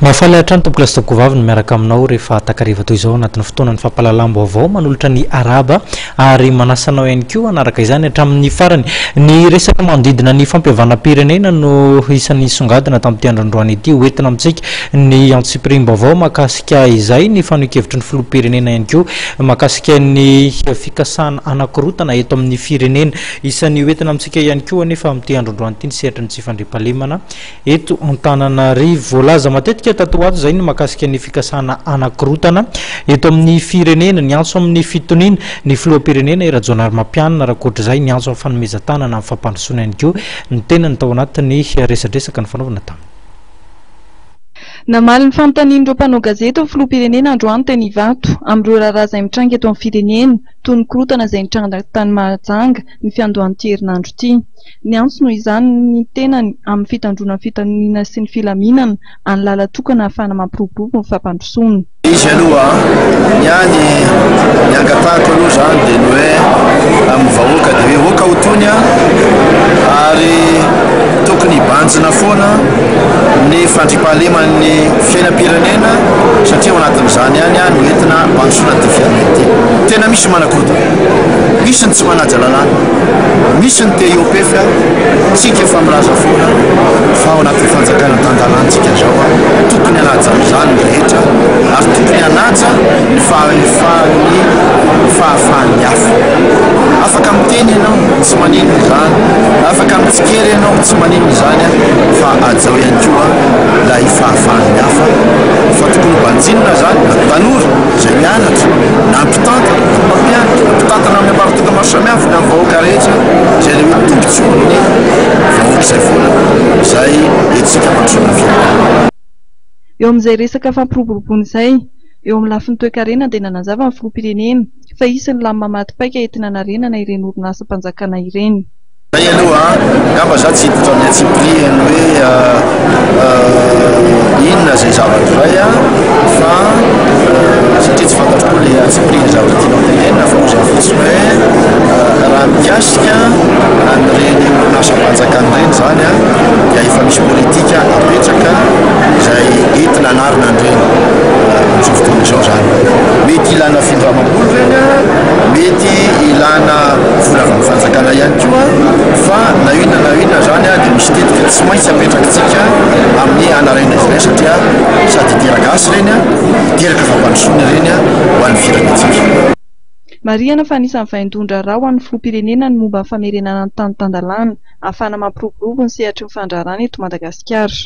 Mahafaly hatrany tompokolahy sy tompokovavy ny miaraka aminao rehefa takariva toy izao anatin'ny fotoanan'ny fampahalalam-baovao manolotra ny arahaba ary manasa anao ihany koa hanaraka izany hatramin'ny farany. Ny resaka manodidina ny fampihavanam-pirenena no isan'ny nisongadina tamin'ity andro androany ity. Hoentina amintsika ny antsipiriam-baovao mahakasika izay, ny fanehoan-kevitry ny filoham-pirenena ihany koa mahakasika ny fikasana hanakorotana eto amin'ny firenena. Isan'ny hoentina amintsika ihany koa anefa amin'ity andro androany ity ny sehatry ny tsy fandriampahalemana Eto Antananarivo. Voalaza matetika tato ho ato izay ny mahakasika ny fikasana hanakorotana eto amin'ny firenena. Niantso amin'ny fitoniana ny filoham-pirenena i Rajaonarimampianina raha ankoatr'izay niantso amin'ny fanomezan-tanana amin'ny fampandrosoana ihany koa ny tenany tao anatin'ny resadresaka nifanaovana taminy. Namaly ny fanontanian'ireo mpanao gazety ny filoham-pirenena androany teny Ivato amin'ireo raharaha izay mitranga eto amin'ny firenena toy ny korontana izay nitranga tany Mahajanga ny fiandohan'ity herinandro ity. Niantso noho izany ny tenany amin'ny fitandroana ny fitoniana sy ny filaminana any lalan-tokana ahafahana mampiroborobo ny fampandrosoana. Izy aloha an! Ny ahy ny ny angatahako aloha izany dia ny hoe amin'ny vahoaka dia hoe oka ho tony an! Ary tokony hibanjina foana ny fandriampahaleman'ny fiainam-pirenena satria ao anatin'izany ihany no entina hampandrosoana ity firenena ity. Tena misy manakorontana, misy ny tsy manaja lalàna, misy ny te hiopefy an, tsika efa milaza foana fa ao anatin'ny fanjakana tan-dalàna tsika izao an, tokony hanaja an'izany ny rehetra ary tokony hanaja ny fahefan'ny ny fahafahan'ny hafa. Afaka miteny ianao, tsy maninona izany, afaka mitsikera ianao, tsy maninona izany an, fa hajao ihany koa ilay fahafahan'ny hafa fa tokony ho banjinina izany na tanora izay mianatra na mpitantana na mpampianatra na mpitantana amin'ny ambaratonga maro samihafa na ny vahoaka rehetra izay ilay hoe tombontsoan'ny vahoaka izay foana izay entintsika hampandrosoana ny firenena. Eo amin'izay resaka fampiroboroboana izay, eo amin'ny lafiny toekarena dia nanazava ny filoham-pirenena fa hisy ny lamina maty paika entina hanarenana ireny orinasam-panjakana ireny. Zay aloha an, angamba za tsy hiditra amin'ny antsipirihany hoe inona izay zavatra izay an, fa satria tsy fantatro koa ilay antsipirihany zavatra tianao tenenina fa hoy za fotsiny hoe raha mikasika an'ireny orinasam-panjakana ireny izany an, dia efa misy politika apetraka izay entina hanarina an'ireny amin'izao fotoana izao izany. Mety ilana findramam-bola ireny an, mety ilana vola avy amin'ny fanjakana ihany koa fa na inona na inona izany dia misy tetika tsy maintsy apetrakitsika amin'ny hanarenana izy ireny satria sady hiteraka asa ireny, hiteraka fampandrosoana ireny ho an'ny firenentsika. Marihana fa anisan'ny vaindohan-draharaha ho an'ny filoham-pirenena ny momba ny famerenana ny tany tan-dalàna, ahafahana mampiroborobo ny sehatry ny fandraharahana eto Madagasikara.